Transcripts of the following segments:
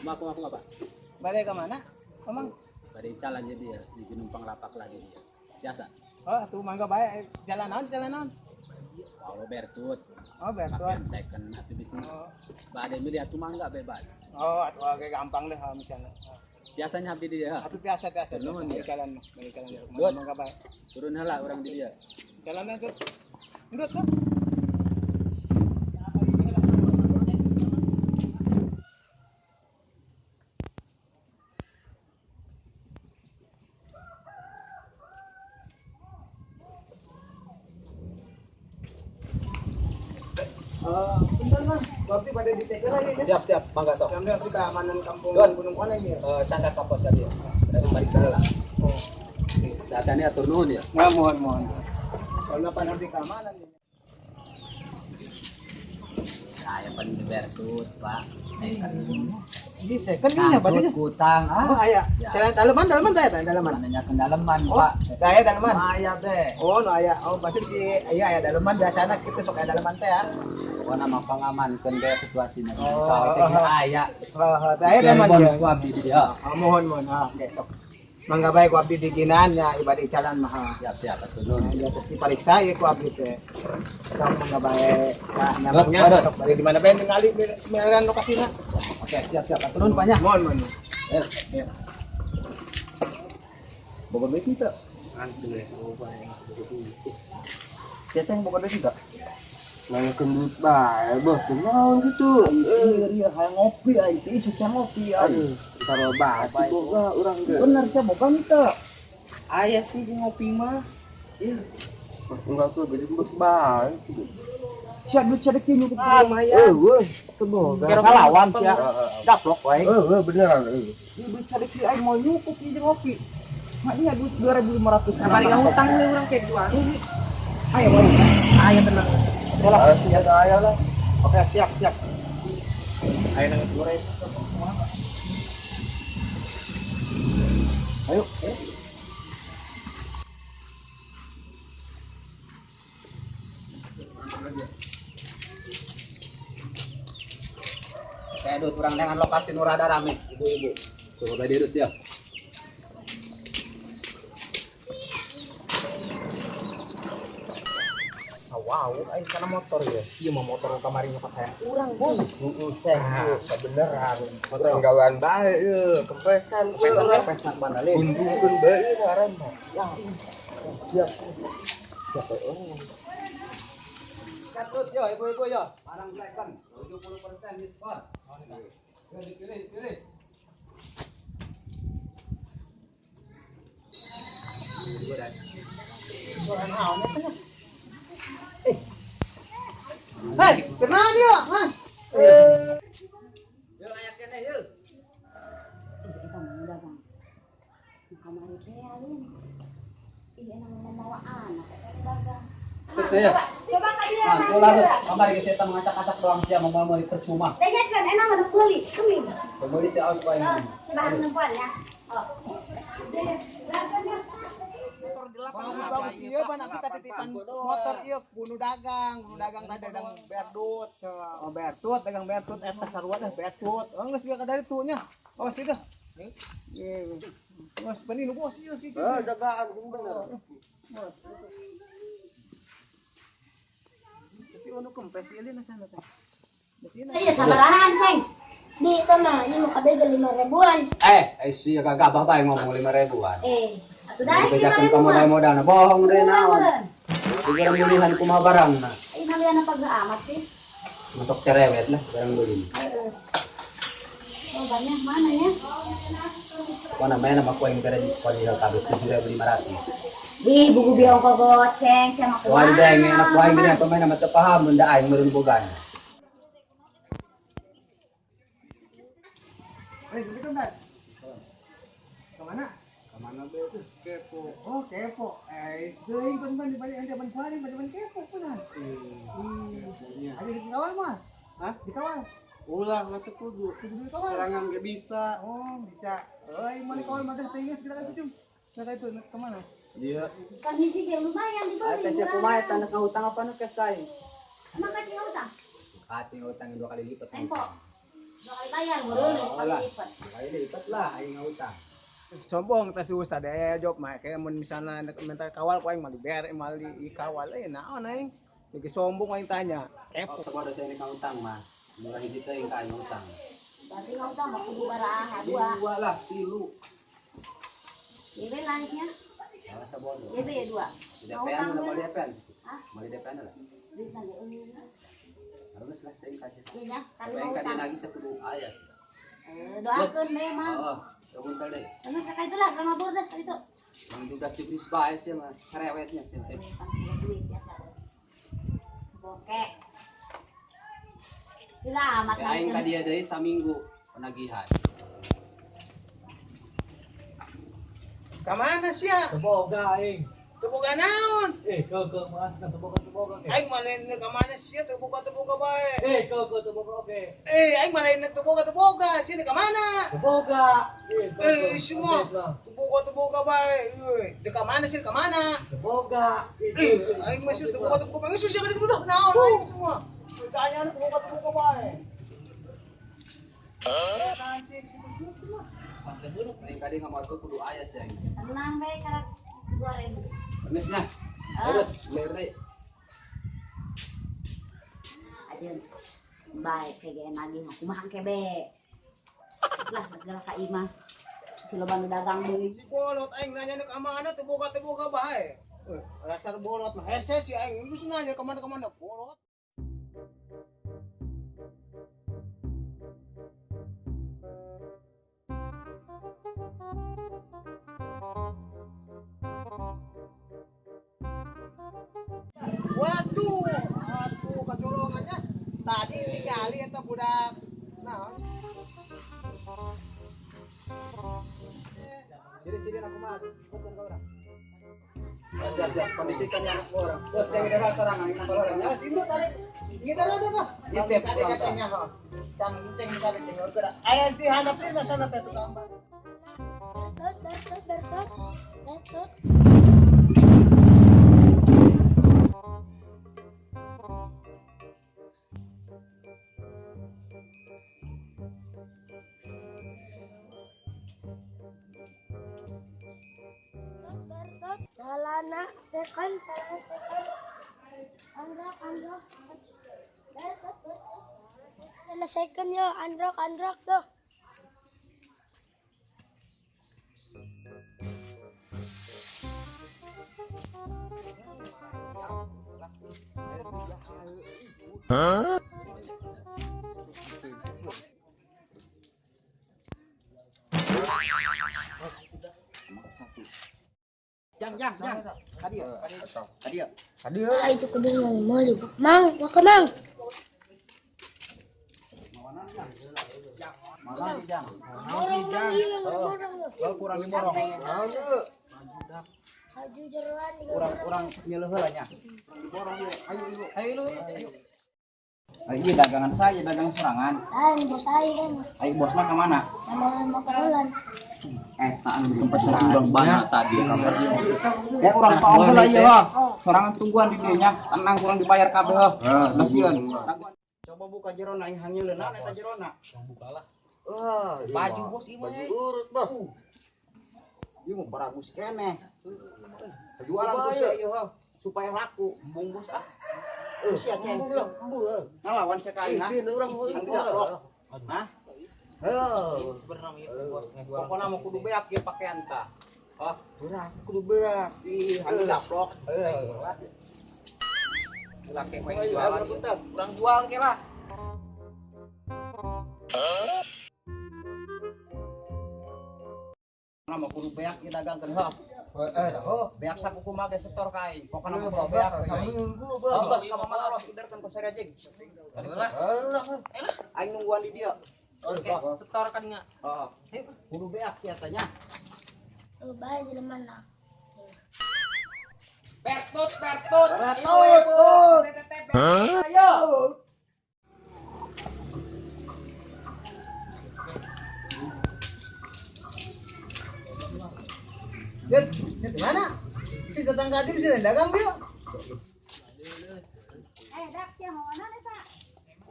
Kumaha apa? Balik ke mana? Emang? Bade jalan jadi ya, di numpang lapak lagi dia. Biasa. Oh, tuh mangga bae jalan naon jalan naon? Kalau Bertut. Oh, Bertut. Pakaian second atuh di sini. Oh. Bade milih atuh mangga bebas. Oh, atuh agak gampang deh kalau misalnya. Biasanya hampir di dia. Atuh biasa. Nuhun balik jalan mah, balik jalan. Mangga bae. Turun heula urang di dia. Jalannya tuh. Ndut tuh. Bentar mah, berarti pada di TK lagi ya? Siap, mangga sok. Sambil abdi keamanan kampung Gunung Kuala ini ya? Cangkat kapos tadi ya. Dari pariksa lah. Oh. Datanya atur nuhun ya? Nah, mohon. Soalnya pan abdi keamanan ya. Saya paling Bertut, Pak. Ini second ini apa dia? Kutang. Oh, aya. Jalan daleman teh, daleman. Nanya ke daleman, Pak. Daya daleman. Aya be. Oh, no aya. Oh, pasti si aya aya daleman biasana kita sok aya daleman teh ya. Pokoknya mah pangamankeun bae situasina. Oh, aya. Heeh, teh aya daleman ya. Ku abdi di dieu. Oh, mohon. Ah, oke sok. Mangga bae ku abdi diginan nya ibadah jalan mah. Siap, atuh nuhun. Ya pasti pariksa ieu ku abdi teh. Sok mangga bae. Nah, nyamangnya sok bari di mana bae ningali miliran lokasina. Oke, siap. Atuh nuhun banyak. Mohon. Ya. Boga duit teu? Nganti bae. Ceceng boga duit teu? Nanyakeun duit bae, bos. Kunaon kitu? Ieu hayang ngopi aing teh isuk ngopi aing. Taro batu boga urang ge. Bener sia boga teu? Aya sih jeung ngopi mah. Ieu. Enggak tuh beli bos bae. Sia duit sia deui nyukup. Lumayan. Eueuh, teu boga. Kalawan sia. Daplok wae. Eueuh, beneran eueuh. Ieu duit sia deui aing mau nyukup ieu jeung ngopi. Mak nya duit 2500. Kamari ngutang we urang ke di warung. Ayo warung. Aya tenang. Oke, siap aya lah. Oke, siap. Ayo nang goreng. Ayo. Saya duduk kurang dengan lokasi nu rada rame, ibu-ibu. Coba dirut dia. Wow, aing kana motor ya. Ieu mah motor kamari nyokot hayang urang, Bos. Heeh, cek beneran. Urang gawean bae ieu, kempesan. Kempesan bandalin. Gundungkeun bae ieu ngaran mah. Siap. Siap. Siap eueuh. Katut yo ibu-ibu yo. Barang second 70% diskon. Yo dipilih, pilih. Suara naon eta nya? Hei, kenal dia, ha? Yo aya keneh yeuh. Eta mah dagang. Kamari teh alin. Ih, enak mau anak eta dagang. Gitu ya. Coba ka dia. Nah, ulah kamari geus eta mengacak-acak doang sia mau meuli percuma. Dengekeun enak mah meuli, keming. Meuli si aos bae. Coba nempoan ya. Oh. Bagus ieu pan kita titipan motor ieu kudu dagang tadi dagang berdut. Oh, bertut, dagang bertut eta sarua dah bertut. Oh, geus ka dari tu nya. Awas ieu. Ieu. Geus bani nu bos ieu kitu. Heuh, jagaan bener. Tapi ono kempes ieu lin sana teh. Iya sabarahan, Ceng. Di itu mah ieu mah kabeh 5 ribuan. Eh, sia gagabah bae ngomong 5 ribuan. Atuh dah Dibejakeun ka modal-modalna bohong deui naon. Digarang mulihan kumaha barangna. Ih, malian apa gak amat sih? Mentok cerewet lah barang beli. Oh, banyak mana ya? Pokona main sama ku aing bere diskon ieu kabeh 7.500. Ih, buku biong kok goceng sama Wah, di daeng enak ku aing gini pemain mah teu paham benda aing meureun bogan. Assalamualaikum, Tan. Kemana? Kemana be itu? Kepo. Oh, kepo. Deui pan di banyak zaman kuari, zaman kepo punan. Keponya. Ada di kawal mah? Hah? Di kawal. Ulah lah teu kudu. Kudu di kawal. Serangan ge bisa. Oh, bisa. Euy, mun di kawal mah teh teuing segala itu, Cum. Segala itu kemana? Iya. Kan hiji ge lumayan dibeli. Tes siapa kumaha eta anak ngahutang apa nu kes aing? Emang kacing ngahutang? Kacing ngahutang 2 kali lipat. Tempo. Dua kali bayar meureun dua kali lipat. Kali lipat lah aing ngutang. Sombong tas us tadi aya job mah kayak mun misalna minta kawal ku aing mah dibere mah di kawal euy naon aing. Lagi sombong aing tanya. Kepo. Oh, ada saya ngutang mah. Murah hiji teh ka aing utang. Berarti ngutang mah kudu baraha dua. Dua lah, tilu. Ieu lainnya. Rasa bodoh. Ieu ya dua. Di DPN udah mau DPN. Hah? Mau di DPN lah. Duit lagi euy. Bagus lah teh kasih. Iya, kali mau utang. Kali lagi 10 aya sih. Doakeun deh mang. Oh, bentar deh. Geus ka itu lah, ka mabur deh ka itu. Mang 12 jeblis bae sih mah, cerewetnya sih teh. Duit biasa, Bos. Bokek. Lah, amat aing ka dia deui saminggu penagihan. Ka mana sia? Teboga aing. Teboga naon? Ke mas kan teboga ke. Aing mah lain ka mana sia teboga bae. Ke teboga oke. Aing mah lain teboga sia ka mana? Teboga. Semua teboga bae. Euy, de ka mana sia ka mana? Teboga. Aing mah sia teboga geus sia ka ditu naon aing semua. Tanya teboga bae. Aing kali ngamatu kudu aya sih aing. Tenang bae karak 2000. Geus nah. Urut, lere. Ajeun. Bae kege nagih mah kumaha kebe. Lah gerak ka imah. Si loba nu dagang deui. Si bolot aing nanya nu ka mana teboga bae. Dasar bolot mah hese si aing geus nanya ka mana bolot. Waduh, aduh kecolongannya. Tadi ningali eta budak. Nah. Ciri-ciri aku mas, bukan kau orang. Siap, siap. Kondisikan yang aku orang. Buat saya ngira serangan ini kalau orangnya. Ya, sini tarik. Kita ada tuh. Nitip kade kacangnya ho. Cang ceng kade ceng. Aya di handapna sana teh tukang. Bertot, bertot, bertot. Celana second, celana second, androk, androk, bertot, bertot, celana second yo, androk, androk tuh. Hah? Jang, jang, jang. Kadieu. Kadieu. Kadieu. Ah, itu kudu meuli. Mang, mau ke mang. Malah jang. Borong jang. Oh, kurang borong. Baju jeroan kurang nyeuleuh heula nya. Borong ieu. Ayo ibu. Ayo lu. Ayo. Iya dagangan saya, dagangan serangan. Lain bos saya kan. Ayo bosna ke mana? Sama makanan. Taan tempat urang bana tadi. Ya urang tahu heula ieu heuh. Sorangan tungguan di dieu nya, tenang kurang dibayar kabeh heuh. Masieun. Coba buka jerona aing hangileuna eta jerona. Bukalah. Wah, baju bos ieu mah. Baju urut, bos. Ieu mah baragus keneh. Jualan bos ieu heuh supaya laku. Embung bos ah. Sia ceng. Ngalawan sia ka aing. Isin urang Hah? Heuh. Sebenarnya ieu bos ngajual. Pokona mah kudu beak ieu pakaian tah. Hah? Berak kudu berak. Ih, hantu gaplok. Heuh. Laki mah jualan. Urang jual ke lah. Nama kudu beak ieu dagang teh heuh. Heeh, heuh. Beak sakuku mah ge setor ka aing. Pokona mah kudu beak. Saminggu, Oh, bos, ka mana los iderkeun ku sarajeg. Lah, Alah. Aing nungguan di dieu. oke, setor ka dinya. Heeh. Kudu beak sia teh nya. Oh, bae jelema lah. Bertut, bertut. Bertut. Ayo. Dit, di mana? Si datang ka dieu bisa dagang dia. Dak sia mau mana eta?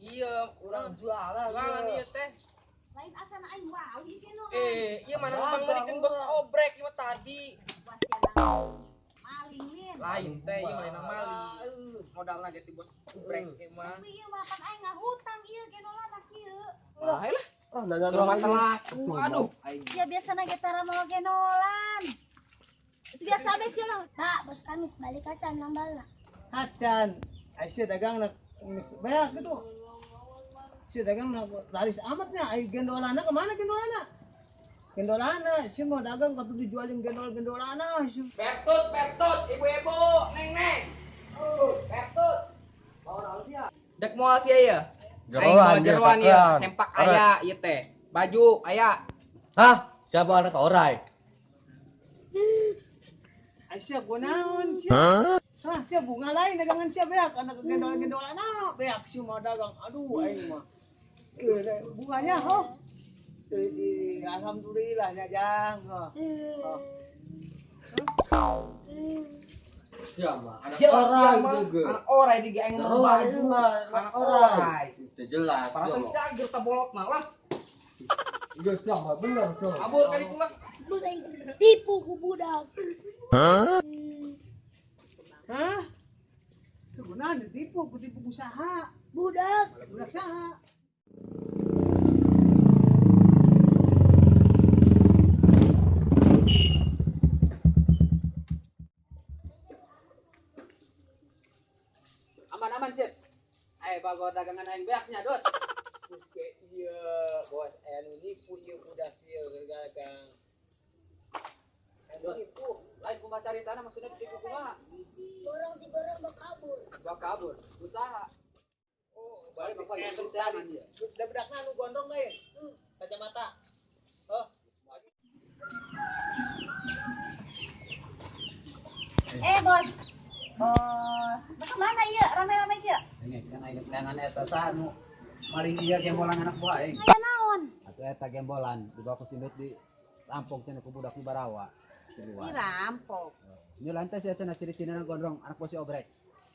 Iya, ieu Urang jualan. Jualan ieu teh. Lain asana aing wow ieu genolan. Eh, ieu mana pangmeulikeun bos obrek ieu mah tadi. Maling lin. Lain teh ieu mah maling. Modalna ge ti bos obrek ieu mah. Tapi ieu mah pan aing ngahutang ieu genolan kieu. Wah, lah. Ah, dagang Terus lagi. laku. Aduh, aing. Sia biasana ge tara mawa genolan. Itu biasa be sia lah. Pak, bos Kamis balik acan nambalna. Acan. Ai sia dagang na geus beak gitu. Sia dagang na laris amatnya ai gendolana kemana gendolana? Gendolana sia mau dagang katu dijualin gendol-gendolana sia. Bertut, bertut, ibu-ibu, neng-neng. Bertut. Dek moal sia ya. Aing Jeroan, moal jeroan ya, ya, sempak aya ieu teh. Baju aya. Hah? Siapa anak orai? Ai sia kunaon sia? Hah, sia bunga lain dagangan sia beak anak gendol-gendolana beak sia mau dagang. Aduh aing mah. Eh, bunganya ho. Eh, alhamdulillah nya jang. Oh. Oh. Siapa? Anak Jelas orai sia mah. itu ge. Anak orai di aing Jeroan baju. itu mah anak Anak orai. orai. Itu jelas. Perasaan cager ta bolotna lah. Geus siapa bener so. Kabur ka ditu lah. Bos aing tipu ku budak. Hah? Kunaon ditipu, kutipu ku saha? Budak. Budak saha? Aman-aman sip. Ayo bawa dagangan aing beaknya, Dot. Terus ke ieu bos aya nu nipu ieu budak ieu dagang. Anu nipu. Lain kumaha caritana maksudnya ditipu kumaha? Borong diborong mau kabur. Bawa kabur, usaha. Oh, Balik berarti bapak yang tangan dia. Budak-budakna nu gondrong lain. Kacamata. Oh, Eh bos. Bos, bos kemana ieu rame-rame ieu? Ini kan aing tangan eta saha nu maling ieu gembolan anak buah aing. Aya naon? Atuh eta gembolan dibawa ku sindut di rampok cenah ku budak di Barawa. Di luar. Dirampok. Ini lantai sih cenah ciri-cirina gondrong anak buah si Obrek.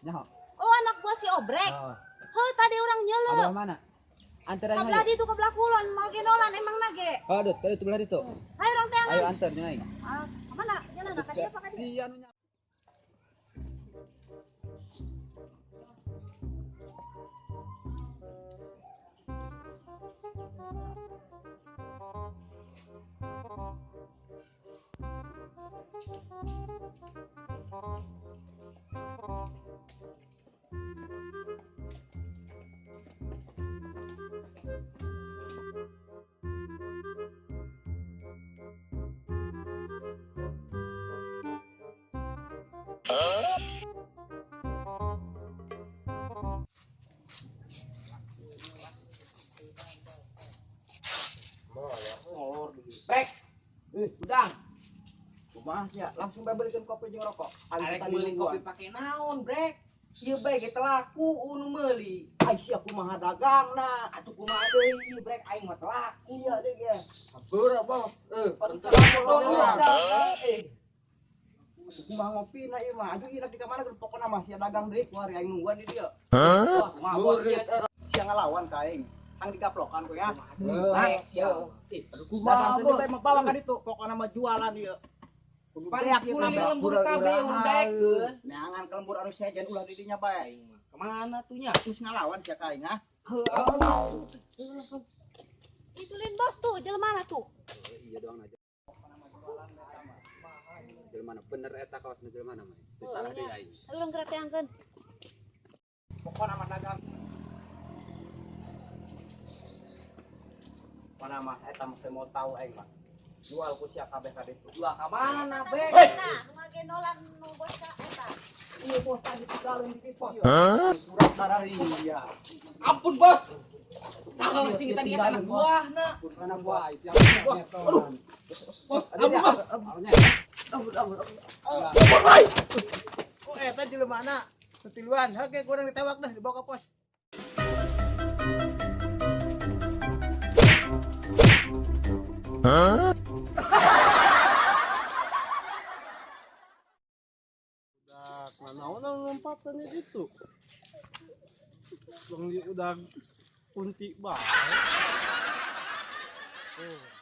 Nyaho. Oh anak buah si Obrek. Oh, Heuh tadi urang nyeuleuh. kabelah mana? Antar aing Kabelah ayo. ditu kabelah kulon mau genolan emang nage. Oh, Dut, kali itu belah ditu. Hayo urang teangan. Ayo antar jeung aing. Ah, kemana? Jalan ka dieu apa ka dieu? Si anu nya. Brek. Udang. Kumaha sia? Langsung bae belikeun kopi jeung rokok. Arek meuli kopi pake naon, Brek? Ieu bae ge teu laku nu meuli. Ai sia kumaha dagangna? Atuh kumaha deui, Brek aing mah teu laku. Sia deui ge. Kabur apa? Eh, Eh. Kumaha ngopina ieu mah? Aduh ieu di kamana geus pokona mah sia dagang deui kuari aing nungguan di dieu. Wah, kumaha bos ieu? Sia ngalawan ka aing. Hang digaplokan ku ya. Brek sia. Ih, Dagang teh bae mah bawa ka ditu, pokona mah jualan ieu. Kudu paling beak ieu kuliah kabeh. lembur kabeh undekeun. Neangan ke lembur anu sejen ulah di dinya bae. Kemana tuh nya? Terus ngalawan sia ka aing ah. Itu lin bos tuh, jelema mana tuh? Iya doang aja. Jelema bener eta kaosna jelema mah. Teu salah deui aing. Ayo urang geura teangkeun. Pokona mah dagang. Pokona mah eta mah teu mau tahu aing mah. Jual ku sia kabeh ka ditu. Jual ka mana, Brek? Nah, nu ngagenolan nu bos ka eta. Iya, bos tadi tinggalin di pos. Kurang darah iya. Ampun, Bos. Salah cing tadi eta anak buahna. Anak buah aing. Bos, aduh. Bos, ampun, Bos. Oh, eta jelemana. Tetiluan, heuh kurang ditewak dah dibawa ke pos. Dak, nanaon lompatannya gitu. Bang di udah Kunti bae. Oh.